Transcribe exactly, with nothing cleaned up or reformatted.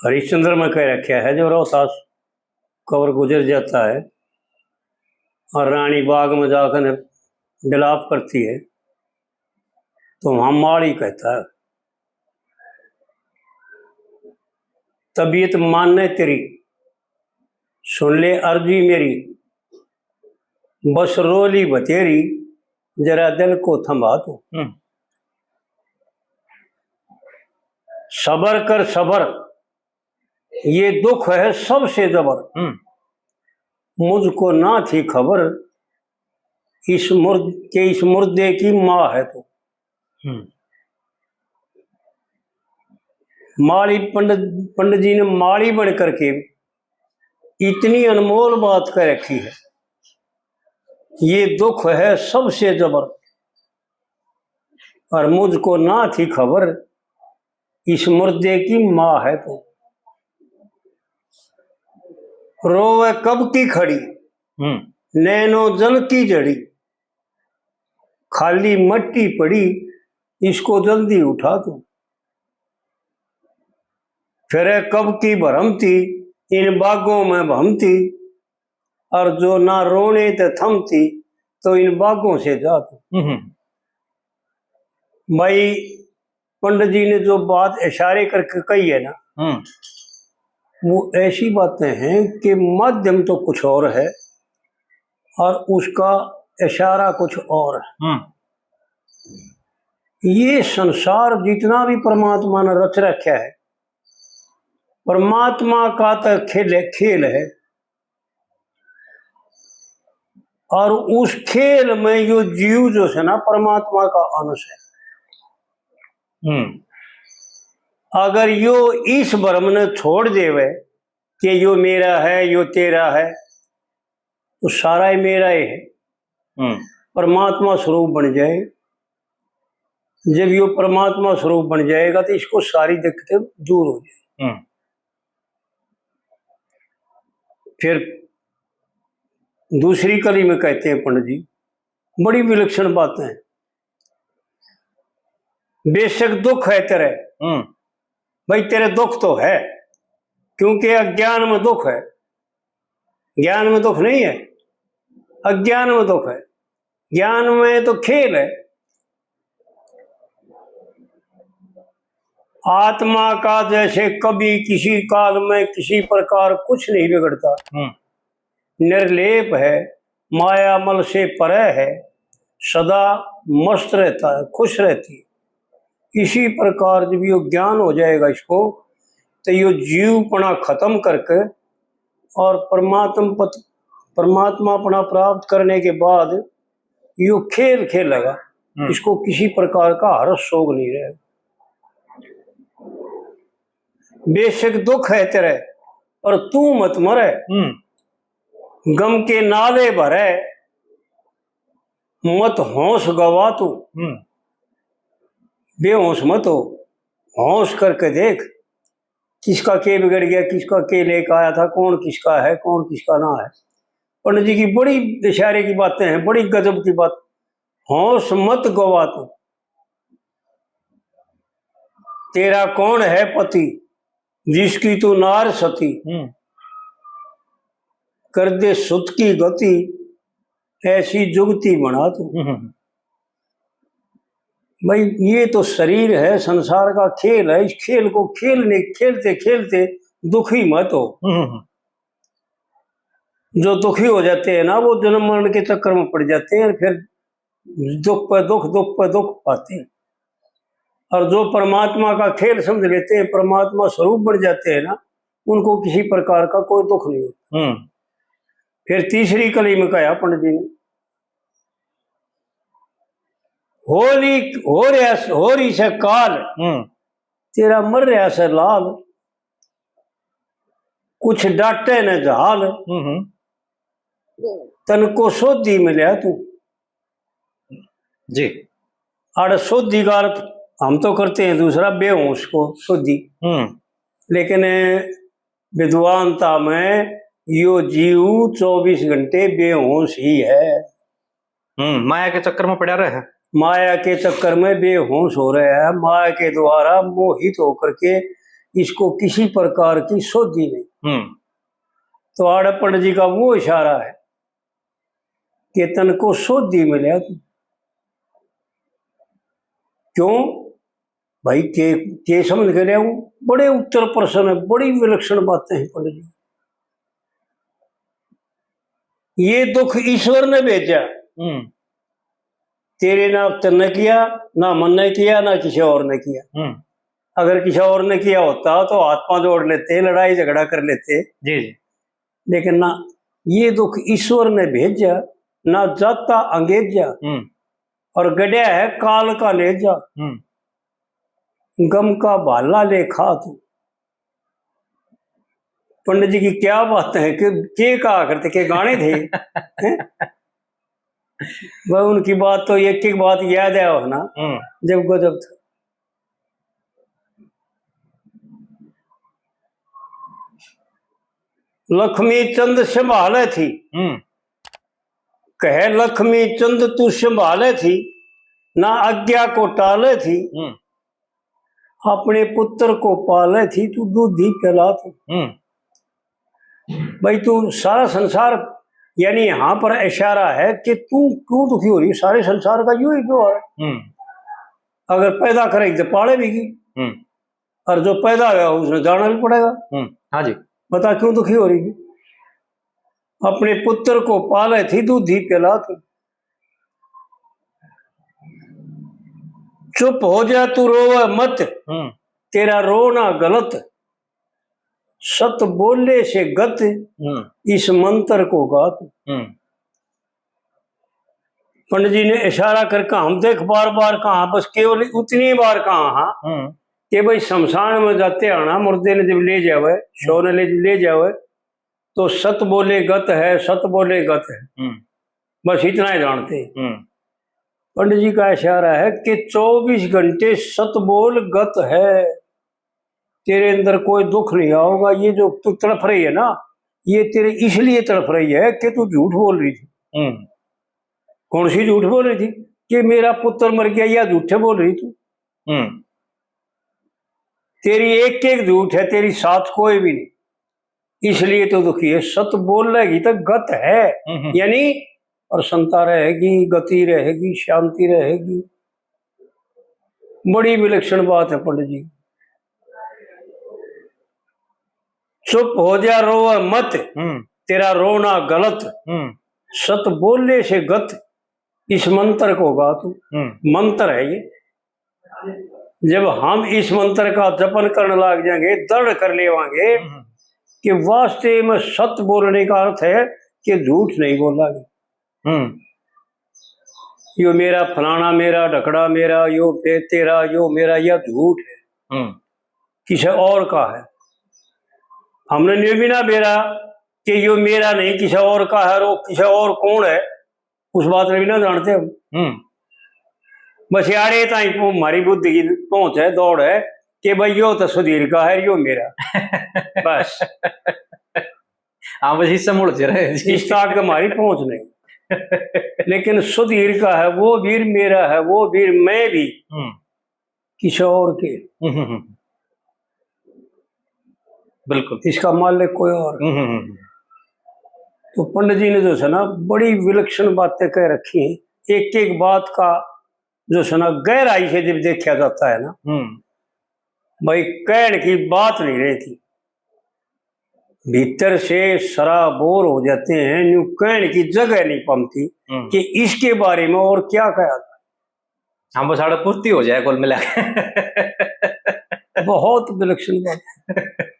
हरिश्चंद्र में कह रखा है, जो रोहतास कवर गुजर जाता है और रानी बाग में जाकर विलाप करती है, तो वहां माली कहता है, "तबीयत माने तेरी, सुन ले अर्जी मेरी, बस रो ली बतेरी, जरा दिल को थमा तू। हम्म। सबर कर सबर, ये दुख है सबसे जबर। हम्म। मुझको ना थी खबर, इस मुर्द के इस मुर्दे की माँ है तू।" हम्म। माली पंडित, पंडित जी ने माली बन करके इतनी अनमोल बात कह रखी है, "ये दुख है सबसे जबर, और मुझको ना थी खबर, इस मुर्दे की माँ है तू। रोवे कब की खड़ी, हम्म। नैनो जल की झड़ी, खाली मट्टी पड़ी, इसको जल्दी उठा तू। फिरे कब की भरमती, इन बागों में भमती, और जो ना रोने ते थमती, तो इन बागों से जा तू।" हम्म। भाई, पंडित जी ने जो बात इशारे करके कही है ना, हम्म। वो ऐसी बातें हैं कि माध्यम तो कुछ और है और उसका इशारा कुछ और है। हम्म। ये संसार जितना भी परमात्मा ने रच रखा है, परमात्मा का तो खेल है, खेल है, और उस खेल में यो जीव जो है ना, परमात्मा का अंश है। हम्म। अगर यो इस भ्रम ने छोड़ देवे कि यो मेरा है, यो तेरा है, तो सारा ही मेरा ही है। हम्म। परमात्मा स्वरूप बन जाए। जब यो परमात्मा स्वरूप बन जाएगा, तो इसको सारी दिक्कतें दूर हो जाए। हम्म। फिर दूसरी कली में कहते हैं पंडित जी, बड़ी विलक्षण बातें हैं। "बेशक दुख है तेरे।" हम्म। भाई, तेरे दुख तो है, क्योंकि अज्ञान में दुख है, ज्ञान में दुख नहीं है, अज्ञान में दुख है। ज्ञान में तो खेल है। आत्मा का जैसे कभी किसी काल में किसी प्रकार कुछ नहीं बिगड़ता, हम्म। निर्लेप है, माया मल से परे है, सदा मस्त रहता है, खुश रहती है। इसी प्रकार जब यो ज्ञान हो जाएगा इसको, तो यो जीवपना खत्म करके और परमात्म पत-, परमात्मापना प्राप्त करने के बाद यो खेल खेलेगा। हम्म। इसको किसी प्रकार का हर्ष शोक नहीं रहेगा। बेशक दुख है तेरे, पर तू मत मरे। हम्म। गम के नाले भरे, मत होश गवा तू। हम्म। बेहोश मत हो, होश करके देख, किसका के बिगड़ गया, किसका के लेके आया था, कौन किसका है, कौन किसका ना है। पंडित जी की बड़ी इशारे की बातें हैं, बड़ी गजब की बात। होश मत गवा तू। तेरा कौन है पति, जिसकी तू नार सती? हम्म। कर दे सुत की गति, ऐसी जुगति बना तू। हम्म। भाई, ये तो शरीर है, संसार का खेल है। इस खेल को खेलने, खेलते खेलते दुखी मत हो। हम्म। जो दुखी हो जाते हैं ना, वो जन्म मरण के चक्कर में पड़ जाते हैं, फिर दुख पे दुख, दुख पे दुख पाते हैं। और जो परमात्मा का खेल समझ लेते हैं, परमात्मा स्वरूप बन जाते हैं ना, उनको किसी प्रकार का कोई दुख नहीं होता। हम्म। फिर तीसरी कली में कहा पंडित जी ने, "होली हो रहा, हो रही से काल, हम्म। तेरा मर रहा से लाल, कुछ डाटे न झाल, हम्म। तन को सोधी मिलया तू।" जी। आड़े सोधी का अर्थ हम तो करते हैं दूसरा, बेहोश को सोधी। हम्म। लेकिन विद्वानता में यो जीव चौबीस घंटे बेहोश ही है। हम्म, माया के चक्कर में पड़ा रहे। माया के चक्कर में बेहोश हो रहा है, माया के द्वारा मोहित होकर के इसको किसी प्रकार की सोधी नहीं। हम्म। तो आड़े पंडित जी का वो इशारा है कि तन को सोधी मिले तू। क्यों भाई, के, के समझ के लिया? बड़े उत्तर प्रश्न है, बड़ी विलक्षण बातें हैं पंडित जी। ये दुख ईश्वर ने भेजा। हम्म। तेरे ना तन्ने किया, ना मन्ने किया, ना किसी और ने किया। हम्म। अगर किसी और ने किया होता तो हाथ पांव जोड़ लेते, लड़ाई झगड़ा कर लेते। जी, जी। लेकिन ना, ये दुख ईश्वर ने भेजा, ना जाता अंगेजा, हम्म। और गड्या है काल का नेजा। हम्म। गम का भाला ले खा तू। पंडित जी की क्या बात है कि के कहा करते, के गाने थे। हैं? वह उनकी बात तो एक एक बात याद है ना, हम्म। जब गजब था। लक्ष्मी चंद संभाले थी, हम्म। कहे लक्ष्मी चंद तू संभाले थी, ना आज्ञा को टाले थी, हम्म। अपने पुत्र को पाले थी, तू दूधी पिला तू। हम्म। भाई, तू सारा संसार, यानी यहाँ पर इशारा है कि तू क्यों दुखी हो रही है, सारे संसार का यो ही व्यवहार है। हम्म। अगर पैदा करे तो पाले भी की, हम्म। और जो पैदा होया उसने जाना भी पड़ेगा। हम्म। हाँ जी। बता, क्यों दुखी हो रही है? अपने पुत्र को पाले थी दूधी पिला तू। चुप हो जा तू, रोवे मत, हम्म। तेरा रोना गलत, सत बोले से गत, हम्म। इस मंत्र को गा तू। हम्म। पंडित जी ने इशारा करके हम देख बार बार कहा, बस केवल उतनी बार कहा, हाँ, हम्म। कि भाई, शमशान में जाते आना, मुर्दे ने जब ले जावे, शव ने ले, ले जावे, तो सत बोले गत है, सत बोले गत है। हम्म। बस इतना ही जानते। हम्म। पंडित जी का इशारा है कि चौबीस घंटे सत बोल गत है, तेरे अंदर कोई दुख नहीं आओगा। ये जो तू तड़फ रही है ना, ये तेरे इसलिए तड़फ रही है कि तू झूठ बोल रही थी। हम्म। कौन सी झूठ बोल रही थी? कि मेरा पुत्र मर गया, या झूठे बोल रही तू। हम्म। तेरी एक एक झूठ है, तेरी साथ कोई भी नहीं, इसलिए तो दुखी है। सत बोलेगी तो गत है, हम्म। यानी प्रसन्नता रहेगी, गति रहेगी, शांति रहेगी। बड़ी विलक्षण बात है पंडित जी। चुप हो जा, रोवे मत, हम्म। तेरा रोना गलत, हम्म। सत बोले से गत, इस मंत्र को गा तू। हम्म। मंत्र है ये। जब हम इस मंत्र का जपन करने लग जाएंगे, दृढ़ कर लेवांगे हम्म। कि वास्तव में सत बोलने का अर्थ है कि झूठ नहीं बोलांगे। हम्म। यो मेरा फलाना, मेरा ढकड़ा, मेरा यो ते-, तेरा, यो मेरा, यह झूठ है, हम्म। किसी और का है। हमने न्यू भी ना बेरा कि यो मेरा नहीं, किसी और का है, और वो किसी और कौन है, उस बात ने भी ना जानते हम। हम्म। बस यारे ताई को हमारी बुद्धि की पहुंच है, दौड़ है कि भाई, यो तो सुधीर का है, यो मेरा। बस। हाँ, बस इससे मुड़ रहे जी। इस तक हमारी पहुंच नहीं। लेकिन सुधीर का है, वो वीर मेरा है, वो वीर मैं भी हम्म। किसी और के। हम्म, हम्म, हम्म। बिल्कुल। इसका मालिक कोई और। हम्म, हम्म, हम्म। तो पंडित जी ने जो है ना, बड़ी विलक्षण बातें कह रखी हैं। एक एक बात का जो है ना, गहराई से जब देखा जाता है ना, हम्म। भाई, कहने की बात नहीं रहती, भीतर से सराबोर हो जाते हैं, न्यू कहने की जगह नहीं पाती हम्म। कि इसके बारे में और क्या कहा जाए। हाँ, बस आड़े पूर्ति हो जाए कुल मिला के। बहुत विलक्षण बात है।